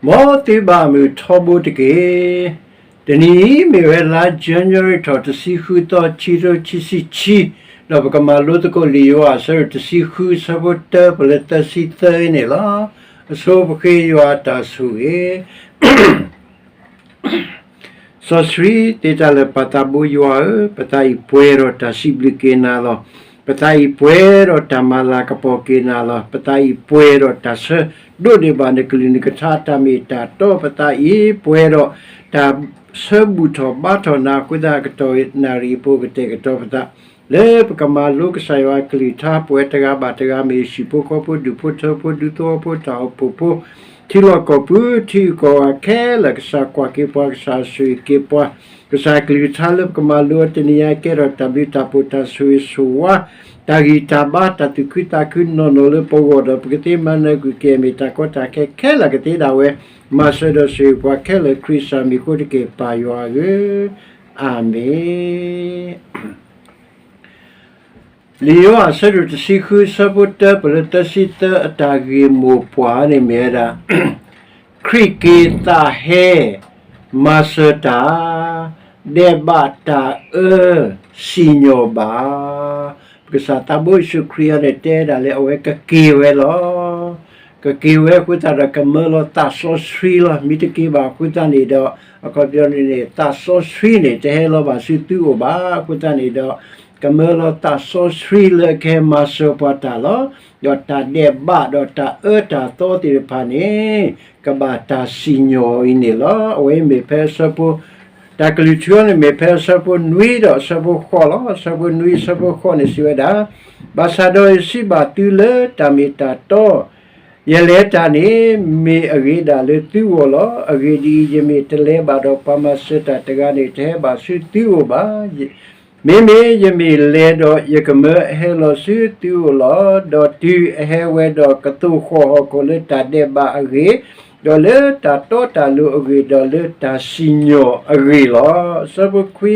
မ်သုဘၣ်မုာ်ထီဘိတက့ၢ်. တနံၤအံၤမ့ၢ်ဝဲလါ January ထီၣ်တဆံဃုသီ ခံကထိခံဆံခံ, ဒီးပကမၤလိသကိးလံာ်ယိၤဟၣ်အဆၢဒိၣ်တဆံဃု ဆၢဖိတၢ ပလၢသၢဆံသၢန့ၣ်လီၤ. အဆိပဃ့ယွၤအတၢ်ဆိၣ်ဂ့ၤ စီဆှံ သ့တၢ်လၢာ်ပၢ်သးဘိယွၤဧၢ, ပသးအံၤပှဲၤဒီးတၢ်စံးဘျုးက့ၤနၤလီၤ. ပသးအံၤပှဲၤဒီးတၢ်မၤလၤကပီၤက့ၤနၤလီၤ. ပသးအံၤပှဲၤဒီးတၢ်ဆၢဒိးန့ၢ်ဘၣ် နကလုၢ်နကထါတၢ်မ့ၢ်တၢ်တီ, ပသးအံၤပှဲၤဒီးတၢ်ဆၢဘူၣ်ထီၣ်ဘါထီၣ်နၤအဃိသတး ကတီၢ်နၣ်ရံၣ်အပူၤကတဲာ်ကတီၤပသး လၢပကမၤလိကစၢ်ယွၤအကလုၢ်ကထါ ပဝဲတဂၤဘၣ်တဂၤ မ့ၢ်ဟံၣ်ဖိဃီဖိ ဒူၣ်ဖိထၢဖိ ဒူသဝီဖိ တၢ်အိၣ်ဖှိၣ်ဖိ ထံလီၢ်ကီၢ်ပူၤ ထံဂုၤကီၢ်ဂၤခဲလၢာ် ကစၢ်ကွၢ်က့ၤပှၤ ကစၢ်ဆိၣ်ဂ့ၤက့ၤပှၤ, ကစၢ်ကလုၢ်ကထါလၢပကမၤလိအီၤတနံၤအံၤ ကဲထီၣ်တၢ်ဘျုးတၢ်ဖှိၣ် တၢ်ဆိၣ်ဂ့ၤဆိၣ်ဝါ တၢ်ဂံၢ်တၢ်ဘါ တၢ်သူၣ်ခုသးခုနီၢ်နီၢ်လၢပဂီၢ်ဒီး ပကသ့မၤနၢၤကွံာ်က့ၤ မ့ၢ်တၢ်ကီတၢ်ခဲခဲလၢာ်ကသ့ဒၣ်ဝဲ, မၤစၢၤဒီးဆိၣ်ဂ့ၤပှၤခဲလၢာ် ခရံာ်ကစၢ်မံၤအဃိတက့ၢ် ပၢ်ယွၤဧၢ, အၤမ့ၣ်. လံာ်ယိၤဟၣ်အဆၢဒိၣ်တဆံဃု ဆၢဖိတၢ ပလၢသၢဆံသၢ အတၢ်ဂ့ၢ်မိၢ်ပှၢ်န့ၣ်မ့ၢ်ဝဲဒၣ် ခရံာ်က့ၤသးဟဲ မၤစၢၤတၢ် ဒဲးဘးတၢ်အၢ စံၣ်ညီၣ်ဘၣ်. ပကစၢ်သးဘိယ့ၣ်ၡူးခရံာ်အံၤန့ၣ် တဲဒၣ်လၢအဝဲကက့ၤဝဲလီၤ. ကက့ၤဝဲအဃိသတးဒီး ကမၢလီၤသးစီဆှံလီၤ. မ့ၢ်တက့ၤဘၣ်အဃိသတးန့ၣ်ဒီး အခီပညီန့ၣ်န့ၣ် သးစီဆှံန့ၣ် တဟဲလီၤဘၣ်ဆူသုအိၣ်ဘၣ်. အဃိသတးန့ၣ်ဒီး ကမၢလီၤသးစီဆှံလၢအကဟဲမၤစၢၤပှၤတၢ်လီၤ. ဒီးတၢ်ဒဲးဘးဒီးတၢ်အၢတၢ်သီသ့ၣ်တဖၣ်န့ၣ် ကဘၣ်တၢ်စံၣ်ညီၣ်အံၤန့ၣ်လီၤ. အဝဲအံၤမ့ၢ်ဖဲအဆၢဖိ တၢ်ကလုၢ်ထူအံၤန့ၣ် မ့ၢ်ဖဲအဆၢဖိနွံဒီးအဆၢဖိဃိးလီၤ. အဆၢဖိနွံ အဆၢဖိဃိးန့ၣ် စံးဝဲဒၣ်, ဘၣ်ဆၣ်ဒီးယစံးဘၣ်သုလၢတၢ်မ့ၢ်တၢ်တီ ယလဲၤတၢ်န့ၣ် မ့ၢ်အဂ့ၤဒၣ်လၢသုဂီၢ်လီၤ. အဂ့ၢ်ဒ်အံၤ, ယမ့ၢ်တလဲၤဘၣ်ဒီး ပှၤမၤစၢၤတၢ်တဂၤန့ၣ် တဟဲဘၣ်ဆူသုအိၣ်ဘၣ်. မ့မ့ၢ်ယမ့ၢ်လဲၤဒီး ယကမၢအဟဲလီၤဆူသုအိၣ်လီၤ. ဒီးတုၤအဟဲဝဲဒီး ကသိၣ်ဃီၣ်ဟီၣ်ခိၣ်လၢတၢ်ဒဲးဘးအဂ့ၢ်, ဒီးလၢတၢ်တီတၢ်လိၤအဂ့ၢ်, ဒီးလၢတၢ်စံၣ်ညီၣ်အဂ့ၢ်လီၤ. အဆၢဖိခွံ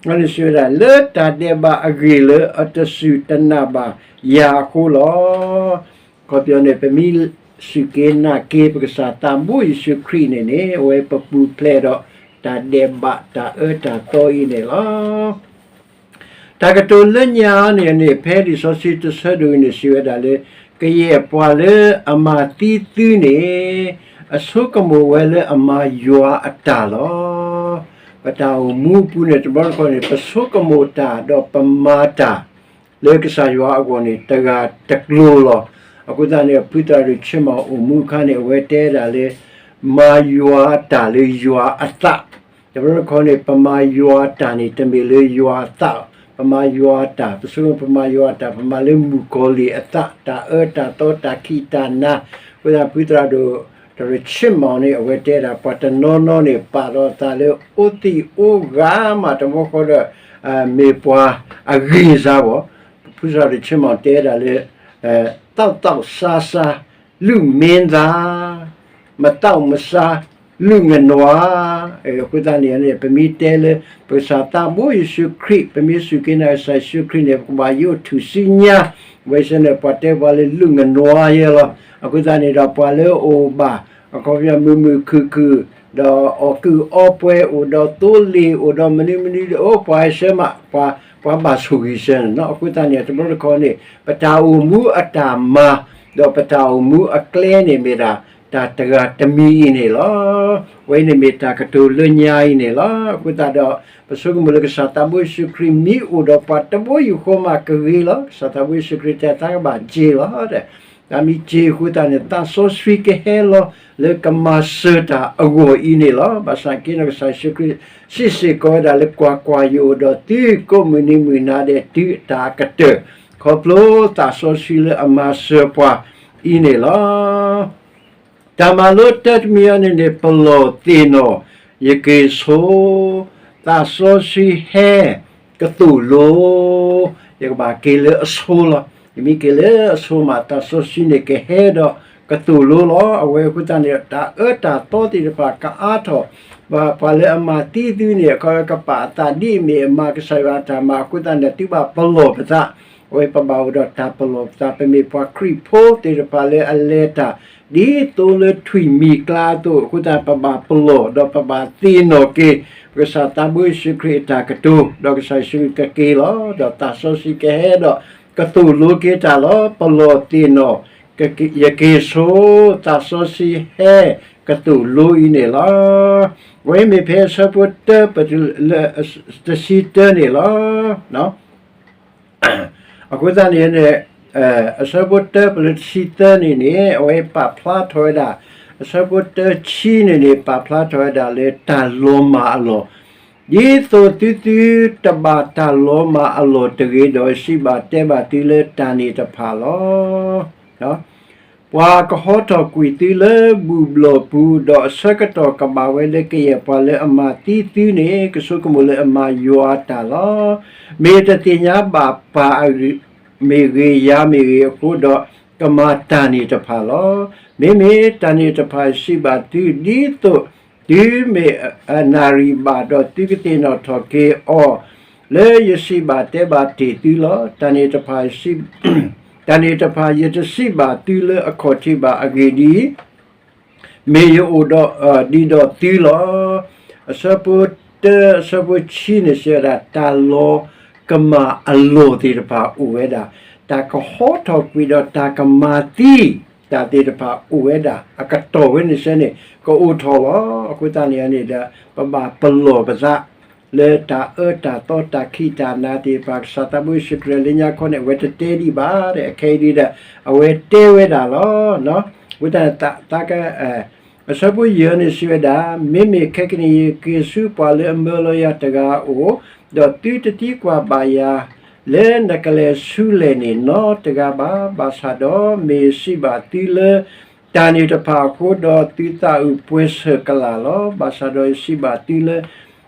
အန့ၣ်စံးဝဲဒၣ်, လၢတၢ်ဒဲးဘးအဂ့ၢ်လၢအတစူၢ်တနာ်ဘၣ်ယၤအဃိလီၤ. အခီပညီန့ၣ် ပမ့ၢ်စူၢ်က့ၤနာ်က့ၤ ပကစၢ်သးဘိယ့ၣ်ၡူးခရံာ်န့ၣ်န့ၣ် အဝဲပပူၤဖျဲးဒီးတၢ်ဒဲးဘးတၢ်အၢတၢ်သီအံၤန့ၣ်လီၤ. တၢ်ကတိၤလၢညါန့ၣ်န့ၣ် ဖဲလံာ်စီဆှံတဆၢဒိၣ်အံၤန့ၣ် စံးဝဲဒၣ်လၢ ကယဲၢ်ပှၤလၢအမၤသံသုန့ၣ် အဆိကမိၣ်ဝဲလၢအမၤယွၤအတၢ်လီၤ. ပတၢ်အိၣ်မူအပူၤန့ၣ် တဘျီတခီၣ်န့ၣ် ပဆိကမိၣ်တၢ်ဒီးပမၤတၢ် လၢကစၢ်ယွၤအဂီၢ်န့ၣ် တဂၤတကျိၤလီၤ. အဃိသတးန့ၣ် ဖုသရၣ်ဒိၣ်ဆ့မီၣ်အိၣ်မူအခါန့ၣ် အဝဲတဲဒၣ်လၢ မၤယွၤအတၢ်လၢယွၤအသး, တဘျီတခီန့ၣ် ပမၤယွၤအတၢ်န့ၣ် တမ့ၢ်လၢယွၤအသး, ပမၤယွၤအတၢ်, ပဆိကမိၣ်ပမၤယွၤအတၢ် ပမၤလၢမုၣ်ကီၤလံၢ်အသး, တၢ်အၢတၢ်သီ တၢ်ခံးတၢ်နၤ, အဃိသတး ဖုသရၣ်ဒိၣ် တရၢၣ်ဆ့မီၣ်န့ၣ် အဝဲတဲဒၣ် ပှၤတနီၤနီၤန့ၣ် ပာ်လီၤအသးလၢအိၣ်သံးအိၣ်ဂၤမး တမီဃီဒီး မ့ၢ်ပှၤအဂ့ၤစါဘၣ်. ဖုသရၣ်တရၢၣ်ဆ့မီၣ်တဲဒၣ်လၢ သောက်သောက်စားစား လုၢ်မင်းသား, မသောက်မစား လုၢ်ငနွား. အဃိသတးန့ၣ်န့ၣ် ပမ့ၢ်တဲလၢ ပကစၢ်သးဘိယ့ၣ်ၡူးခရံာ် ပမ့ၢ်စူၢ်က့ၤနာ်က့ၤကစၢ်ယ့ၣ်ၡူးခရံာ်န့ၣ် ပကဘၣ်ယိးထူၣ်စုညါ, ဝဲဆၢန့ၣ် ပှၤတဲပှၤလၢလုၢ်ငနွားယဲလီၤ. အဃိသတးန့ၣ်ဒီး ပှၤလၢအအိၣ်ဘၣ် အခီပညီမုာ်မုာ်ခုၣ်ခုၣ် ဒီးအီၣ်ကုၢ်အီပှဲၤ အိၣ်ဒီးသိလ့ၣ် အိၣ်ဒီးမနုၤမနုၤဒီး အိၣ်ပှၤဟဲဆၢမး ပှၤဘၣ်ဆိၣ်ဂ့ၤဆၢန့ၣ်လီၤ. အဃိသတးန့ၣ် တဘျီတခီန့ၣ် ပတၢ်အိၣ်မူအတၢ်မၤ ဒီးပတၢ်အိၣ်မူအကျဲန့ၣ်မ့ၢ်ဒၣ် တၢ်တဂၤတမံၤအံၤန့ၣ်လီၤ. ဝဲအံၤန့ၣ်မ့ၢ်တၢ်ကတိၤလၢညါအံၤန့ၣ်လီၤ. အဃိသတးဒီး ပဆိကမိၣ်လၢကစၢ်သးဘိယ့ၣ်ၡူးခရံာ်မ့ၢ်အိၣ်ဒီးပှၤတဘိယူၢ်ဃီမးကဂ့ၤလီၤ. ကစၢ်သးဘိယ့ၣ်ၡူးခရံာ်တဲသးကဘၣ်စ့လီၤ. တၢ်မ့ၢ်စ့အဃိသတးန့ၣ် သးစီဆှံကဟဲလီၤလၢကမၤစၢၤတၢ်အဂီၢ်အံၤန့ၣ်လီၤ. ဘၣ်ဆၣ်က့ဒီးကစၢ်ယ့ၣ်ၡူးခရံာ် စံးစ့ၢ်ကီးဝဲဒၣ်လၢ ကွၢ်ကွၢ်, ယအိၣ်ဒီးသုကိးမုၢ်နံၤမုၢ်နၤဒဲးတုၤအတၢ်အကတၢၢ်, ခီဖျိသးစီဆှံလၢအမၤစၢၤပှၤအံၤန့ၣ်လီၤ. တၢ်မၤလိတၢ်တမံၤအံၤန့ၣ်န့ၣ် ပလီၢ်သ့ၣ်နီၣ် ယက့ၤဆိ, သးစီဆှံဟဲကသိၣ်လိ, ယကဘၣ်က့ၤလၢအဆိလီၤ. ယမ့ၢ်က့ၤလၢအဆိမး သးစီဆှံန့ၣ်ကဟဲဒီး ကသိၣ်လိလီၤ. အဝဲအဃိသတးန့ၣ် တၢ်အၢတၢ်သီသ့ၣ်တဖၣ်ကအါထီၣ်, ပှၤလၢအမၤသံသုန့ၣ် အခီကပာ်အသးဒ်အမ့ၢ်အမၤကစၢ်ယွၤအတၢ်မၤအဃိသတးန့ၣ် သုဘၣ်ပလီၢ်ပသး, အဝဲပဘၣ်အိၣ်ဒီးတၢ်ပလီၢ်ပသး ပမ့ၢ်ပှၤခရံာ်ဖိသ့ၣ်တဖၣ်လၢအလဲၤတၢ် ဒ်သိလၢထွံၣ်မံၤကျါအသိး အဃိသတး ပဘၣ်ပလီၢ်ဒီးပဘၣ်သ့ၣ်နီၣ်က့ၤ ပကစၢ်သးဘိယ့ၣ်ၡူးခရံာ်အတၢ်ကတိၤ ဒီးကစၢ်ယ့ၣ်ၡူးခရံာ်ကက့ၤလီၤ. ဒီးသးစီဆှံကဟဲဒီးကသိၣ်လိက့ၤတၢ်လီၤ. ပလီၢ်သ့ၣ်နီၣ် ယက့ၤဆိ သးစီဆှံဟဲကသိၣ်လိအံၤန့ၣ်လီၤ. ဝဲမ့ၢ်ဖဲအဆၢဖိတၢ ပတုၤလၢတဆံတၢန့ၣ်လီၤ. အဃိသတးန့ၣ်န့ၣ် အဆၢဖိတၢပလၢတဆံသၢန့ၣ်န့ၣ် အဝဲပာ်ဖျါထီၣ်ဝဲဒၣ်, အဆၢဖိတၢဆံန့ၣ်န့ၣ် ပာ်ဖျါထီၣ်ဝဲဒၣ်လၢတၢ်လီၤမၢ်အလီၢ်, ဒ်သိးသုသုတဘၣ်တၢ်လီၤမၢ်အလီၢ်တဂ့ၤဒီး စံးဘၣ်တဲဘၣ်သုလၢတၢ်န့ၣ်တဖၣ်လီၤ. ပှၤကဟီထီၣ်ကွံာ်သုလၢဘူၣ်ဘျီၣ်ပူၤ, ဒီးအဆၢကတီၢ်ကဘၣ်ဝဲလၢကယဲၢ်ပှၤလၢအမၤသံသုန့ၣ် ကဆိကမိၣ်လၢအမၤယွၤအတၢ်လီၤ. မ့ၢ်တသ့ၣ်ညါဘၣ်ပၢ်မ့ၢ်ဂ့ၤ ယၤမ့ၢ်ဂ့ၤအဃိဒီး ကမၤတၢ်န့ၣ်တဖၣ်လီၤ. မ့မ့ၢ်တၢ်န့ၣ်တဖၣ်စံးဘၣ်သု ဒ်သိးသုမ့ၢ်အနၣ်ရံၣ်ဘၣ်ဒီး သုကသ့ၣ်နီၣ်ထီၣ်က့ၤအီၤ လၢယစံးဘၣ်တဲဘၣ်တ့ၢ်သုလီၤ. တၢ်န့ၣ်တဖၣ် တၢ်န့ၣ်တဖၣ်ယတစံးဘၣ်သုလၢအခီၣ်ထံးဘၣ်အဂ့ၢ်ဒ်အံၤ, မ့ၢ်ယအိၣ်ဒီး ဒံးဒီးသုလီၤ. အဆၢဖိတၢ အဆၢဖိဆံန့ၣ် စံးဝဲဒၣ် တၢ်လီၤကမၣ်အလီၢ်သ့ၣ်တဖၣ်အိၣ်ဝဲဒၣ်, တၢ်ကဟီထီၣ်ကွံာ်ဒီးတၢ်ကမၤသံ တၢ်သ့ၣ်တဖၣ်အိၣ်ဝဲဒၣ် အကတီၢ်ဝဲန့ၣ်ဆၢန့ၣ် ကအိၣ်ထီၣ်လီၤ. အဃိသတးန့ၣ်န့ၣ်ဒီး ပဘၣ်ပလီၢ်ပသး လၢတၢ်အၢတၢ်သီတၢ်ခံးတၢ်နၤသ့ၣ်တဖၣ် ကစၢ်သးဘိယ့ၣ်ၡူးခရံာ်လၢညါခီန့ၣ် အဝဲတတဲဒံးဘၣ်ဒီး အခဲအံၤဒ်ဒီး အဝဲတဲဝဲဒၣ်လီၤ. အဃိသတး အဆၢဖိယဲၢ်န့ၣ်စံးဝဲဒၣ်, မ့မ့ၢ်ခဲကနံၣ်အံၤ ယက့ၤဆူပှၤလၢအမၢလီၤယၤတဂၤအအိၣ်, ဒီးသုတသံကွၢ်ဘၣ်ယၤ လၢနကလဲၤဆူလဲၣ်န့ၣ် နီတဂၤဘၣ်. ဘၣ်ဆၣ်ဒီးမ့ၢ်ယစံးဘၣ်သုလၢ တၢ်န့ၣ်တဖၣ်အဃိဒီး သုသးအုးပှဲၤဆၢၣ်ကလာ်လီၤ. ဘၣ်ဆၣ်ဒီးယစံးဘၣ်သုလၢ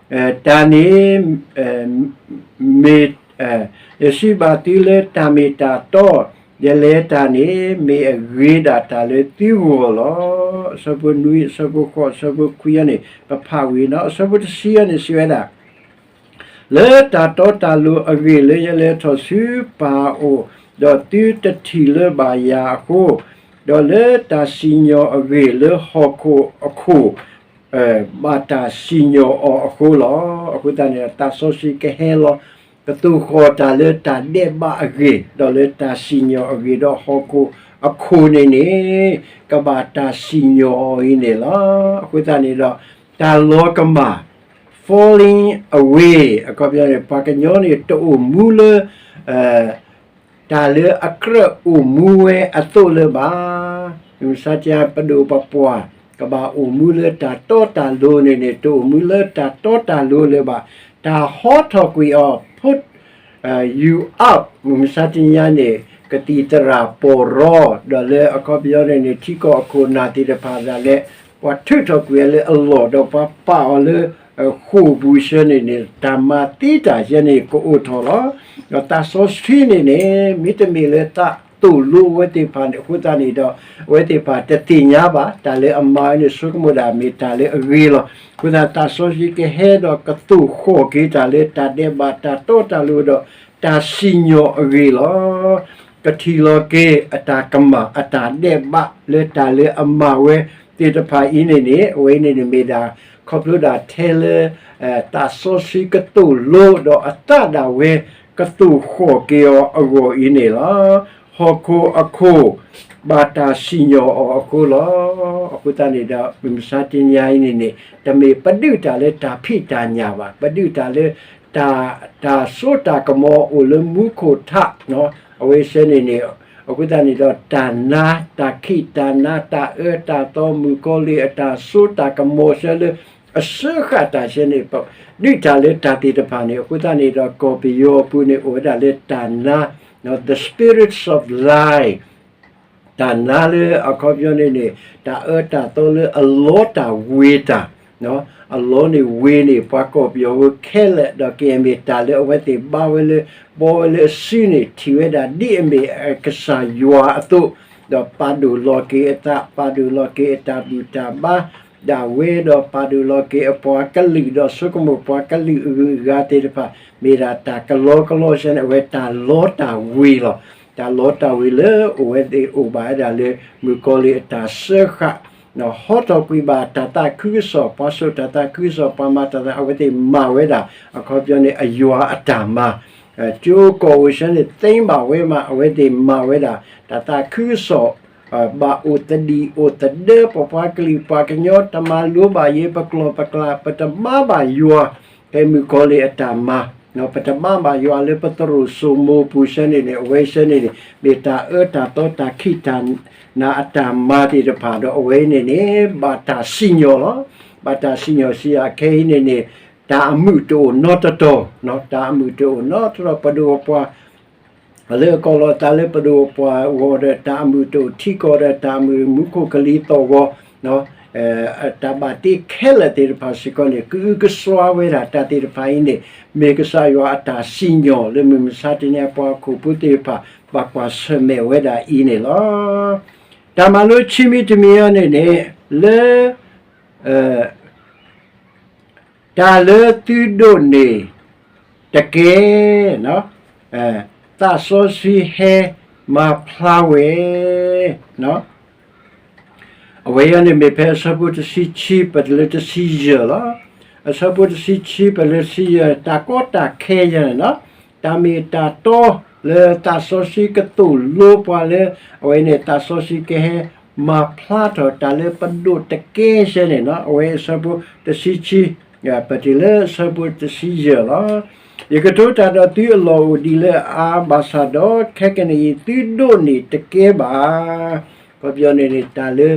တၢ်န့ၣ် မ့ၢ် ယစံးဘၣ်သုလၢတၢ်မ့ၢ်တၢ်တီ, ယလဲၤတၢ်န့ၣ် မ့ၢ်အဂ့ၤဒၣ်တၢ်လၢသုဂီၢ်လီၤ. အဆၢဖိနွံ, အဆၢဖိဃိး, အဆၢဖိခွံအံၤန့ၣ် ပဖးဝံၤနီၤ, အဆၢဖိတဆံအံၤန့ၣ် စံးဝဲဒၣ် လၢတၢ်တီတၢ်လိၤအဂ့ၢ်လၢယလဲၤထီၣ်ဆူပၢ်အအိၣ်, ဒီးသုတထံၣ်လၢၤဘၣ်ယၤအဃိ, ဒီးလၢတၢ်စံၣ်ညီၣ်အဂ့ၢ်လၢဟီၣ်ခိၣ်အခိၣ် ဘၣ်တၢ်စံၣ်ညီၣ်အီၤအဃိလီၤ. အဃိသတးန့ၣ် သးစီဆှံကဟဲလီၤ ကသိၣ်ဃီၣ်တၢ်လၢတၢ်ဒဲးဘးအဂ့ၢ်, ဒီးလၢတၢ်စံၣ်ညီၣ်အဂ့ၢ်ဒီးဟီၣ်ခိၣ်အခိၣ်န့ၣ်န့ၣ် ကဘၣ်တၢ်စံၣ်ညီၣ်အီၤအံၤန့ၣ်လီၤ. အဃိသတးန့ၣ်ဒီး တၢ်လီၤကမၣ် falling away အခီပညီန့ၣ် ပှၤကညီန့ၣ် တအိၣ်မူလၢ တၢ်လၢအကြၢးအိၣ်မူဝဲအသိးလၢၤဘၣ်. မုၢ်မဆါတနံၤ ပဒိၣ်ပပှၢ် ကဘၣ်အိၣ်မူလၢတၢ်တီတၢ်လိၤန့ၣ်န့ၣ် တအိၣ်မူလၢတၢ်တီတၢ်လိၤလၢၤဘၣ်. တၢ်ဟီထီၣ်ကွံာ်အီၤ put you up မုၢ်မဆါတနံၤန့ၣ် ကသံၣ်သရၣ်ပီၢ်ရီ ဒီးလၢအခီပညီန့ၣ်န့ၣ် ထံကီၢ်အခိၣ်နၢ်သ့ၣ်တဖၣ်ဒၣ်လဲာ် ပှၤထုးထီၣ်ကွံာ်အီၤလၢအလီၢ် ဒီးပှၤပာ်အီၤလၢ ဃိာ်ပူၤဆၢန့ၣ်န့ၣ် တၢ်မၤသံတၢ်ဆၢန့ၣ် ကအိၣ်ထီၣ်လီၤ. ဒီးသးစီဆှံန့ၣ်န့ၣ် မ့တမ့ၢ်လၢသးသိၣ်လိအဝဲသ့ၣ်တဖၣ်န့ၣ် အဃိသတးန့ၣ်ဒီး အဝဲသ့ၣ်တဖၣ်တသ့ၣ်ညါဘၣ် တၢ်လၢအမၤဝဲန့ၣ် ဆိကမိၣ်ဒၣ်မ့ၢ်တၢ်လၢအဂ့ၤလီၤ. အဃိသတး သးစီဆှံကဟဲဒီးကသိၣ်ဃီၣ်က့ၤတၢ်လၢတၢ်ဒဲးဘးတၢ်တီတၢ်လိၤဒီး တၢ်စံၣ်ညီၣ်အဂ့ၢ်လီၤ. ကထံၣ်လီၤက့ၤအတၢ်ကမၣ်အတၢ်ဒဲးဘးလၢတၢ်လၢအမၤဝဲသ့ၣ်တဖၣ်အံၤန့ၣ်န့ၣ် အဝဲအံၤန့ၣ်န့ၣ်မ့ၢ်ဒၣ် ခီဖျိဒၣ်ထဲလၢ သးစီဆှံကသိၣ်လိဒီးအသးဒၣ်ဝဲ ကသိၣ်ဃီၣ်က့ၤအီၤအဂီၢ်အံၤန့ၣ်လီၤ. ဟီၣ်ခိၣ်အခိၣ် ဘၣ်တၢ်စံၣ်ညီၣ်အီၤအဃိလီၤ. အဃိသတးန့ၣ်ဒီး မုၢ်မဆါတနံၤအံၤန့ၣ်န့ၣ် တမ့ၢ်ပဒုးတၢ်လၢတၢ်ဖံးတၢ်ညၣ်ဘၣ်, ပဒုးတၢ်လၢ တၢ်စိတၢ်ကမီၤအိၣ်လၢမူခိၣ်ထး အဝဲဆၢန့ၣ်န့ၣ် အဃိသတးန့ၣ်ဒီး တၢ်နါ တၢ်ခံးတၢ်နၤ တၢ်အၢတၢ်သီ မုၣ်ကီၤလံၢ်အတၢ်စိတၢ်ကမီၤဆၢလၢ အစၢဃာ်တၢ်ဆၢန့ၣ် ပဒုးတၢ်လၢတၢ်သ့ၣ်တဖၣ်န့ၣ် အဃိသတးန့ၣ်ဒီး ကီၢ်ပယီၤအပူၤန့ၣ် အိၣ်ဝဲဒၣ်လၢတၢ်နါ the spirits of lie တၢ်နါလၢအခီပညီန့ၣ်န့ၣ် တၢ်အၢတၢ်သီလၢအလီတၢ်ဝ့ၤတၢ်, အလီန့ၣ်ဝ့ၤန့ၣ် ပှၤကီၢ်ပယီၤဖိခဲလၢာ် ဒီးကမ့ၢ်တၢ်လၢအဝဲသ့ၣ်ဘါဝဲလၢ ဘီဝဲလၢအစုန့ၣ် ထံၣ်ဝဲဒၣ်ဒ်အမ့ၢ်ကစၢ်ယွၤအသိး ဒီးပာ်ဒိၣ်လီၤက့ၤအသး, ပာ်ဒိၣ်လီၤက့ၤအတၢ်ဘူၣ်တၢ်ဘါဒၣ်ဝဲ, ဒီးပာ်ဒိၣ်လီၤက့ၤအပှၤကလုာ်, ဒီးဆိကမိၣ်ပှၤကလုာ်အဂုၤအဂၤသ့ၣ်တဖၣ်, မ့ၢ်ဒၣ်တၢ်ကလီကလီဆဲန့ၣ် အဝဲတၢ်လီတၢ်ဝ့ၤလီၤ. တၢ်လီတၢ်ဝ့ၤလၢအဝဲသ့ၣ်အိၣ်ဘၣ်ဝဲဒၣ်လၢ မုၣ်ကီၤလံၢ်အတၢ်စၢဃာ် ဟီထီၣ်ကွံာ်ဘၣ်တၢ်သးခုကစီၣ်, ပှၤစိာ်တၢ်သးခုကစီၣ်, ပှၤမၤတၢ်သး, အဝဲသ့ၣ်မၤဝဲဒၣ် အခီပညီန့ၣ် အယွၤအတၢ်မၤ, ကၠိကီၢ်အိၣ်ဆဲန့ၣ် သ့ဘၣ်ဝဲမး, အဝဲသ့ၣ်မၤဝဲဒၣ် တၢ်သးခုကစီၣ်, ဘၣ်အိၣ်သဒံးအိၣ်သဒၢ, ပပှၤကလုာ်ပှၤကညီ တမၤလိဘၣ်ယ့ၤပကျိာ်ပကျါ, ပတဘါဘၣ်ယွၤ, ဖဲမုၣ်ကီၤလံၢ်အတၢ်မၤ ပတဘါဘၣ်ယွၤလၢပသရိာ်စိမိၤပူၤဆဲန့ၣ်န့ၣ်, အဝဲဆဲန့ၣ်န့ၣ် မ့ၢ်တၢ်အၢတၢ်သီတၢ်ခံးတၢ်နၤအတၢ်မၤသ့ၣ်တဖၣ်ဒီး အဝဲန့ၣ်န့ၣ် ဘၣ်တၢ်စံၣ်ညီၣ်လီၤ. ဘၣ်တၢ်စံၣ်ညီၣ်စံၣ်အခဲအံၤန့ၣ်န့ၣ် တၢ်အမုာ်တအိၣ်နီတတီၤ, တၢ်အမုာ်တအိၣ်နီတတီၤ, ပဒိၣ်ပပှၢ် လၢအကိးလီၤအသးလၢပဒိၣ်ပပှၢ်အဂီၢ်ဒီး တၢ်အမုာ်တအိၣ်ထံကီၢ်ဒီး တၢ်အမုာ်မူခိၣ်ကလံၤသီၣ်ဂီၤ တၢ်ဘၣ်တ့ခဲလၢာ်သ့ၣ်တဖၣ်စ့ၢ်ကီးန့ၣ် ကအုကစွါဝဲဒၣ်တၢ်သ့ၣ်တဖၣ်အံၤန့ၣ် မ့ၢ်ကစၢ်ယွၤအတၢ်စံၣ်ညီၣ်လၢမုၢ်မဆါတနံၤအံၤ ပှၤဟီၣ်ခိၣ်ဖိသ့ၣ်တဖၣ် ဘၣ်ကွၢ်ဆၢၣ်မဲာ်ဝဲဒၣ်အံၤန့ၣ်လီၤ. တၢ်မၤလိခံမံၤတမံၤအံၤန့ၣ်န့ၣ် လၢ တၢ်လၢသုဒိးန့ၢ်တကဲ, သးစီဆှံဟဲမၤဖျါဝဲ, အဝဲအံၤန့ၣ်မ့ၢ်ဖဲအဆၢဖိတဆံခံ ပတုၤလၢတဆံယဲၢ်လီၤ. အဆၢဖိတဆံခံ ပတုၤလၢတဆံယဲၢ် တၢ်ကီတၢ်ခဲယဲၢ်န့ၣ်လီၤ. တၢ်မ့ၢ်တၢ်တီလၢသးစီဆှံကသိၣ်လိပှၤလၢ အဝဲန့ၣ်သးစီဆှံကဟဲမၤဖျါထီၣ်တၢ်လၢပဒိးတကဲဆဲန့ၣ်လီၤ. အဝဲအဆၢဖိတဆံခံ ပတုၤလၢအဆၢဖိတဆံယဲၢ်လီၤ. ယကတိၤတၢ်ဒီးသုအလီၢ်အိၣ်ဒံးလၢအအါဘၣ်ဆၣ်ဒီး ခဲကနံၣ်အံၤသုဒိးန့ၢ်တကဲဘၣ်. အခီပညီန့ၣ်န့ၣ် တၢ်လၢ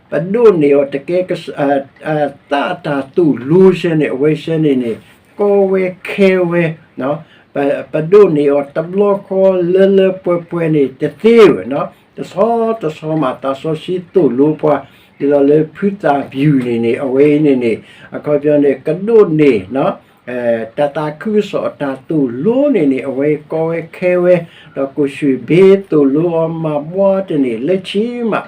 ပဒိးန့ၢ်အီၤတကဲ သးအတၢ်သိၣ်လိဆဲန့ၣ် အဝဲဆဲန့ၣ်န့ၣ် ကီဝဲခဲဝဲ, ပဒိးန့ၢ်အီၤတဘျီဃီလၢလၢပှဲၤပှဲၤန့ၣ် တသ့ဝဲ, တဆီတဆီမး သးစီဆှံသိၣ်လိပှၤ ဒ်သိးလၢဖုသၣ်ပျုၢ်န့ၣ်န့ၣ် အဝဲအံၤန့ၣ်န့ၣ် အခီပညီန့ၣ် ကဒိးန့ၢ် တၢ်သးခုကစီၣ်အတၢ်သိၣ်လိန့ၣ်န့ၣ် အဝဲကီဝဲခဲဝဲ, ဒီးကိၣ်ဆူၣ်ဘ့သိၣ်လိအီၤ မၤဘှါတန့ၢ်လၢခံမး,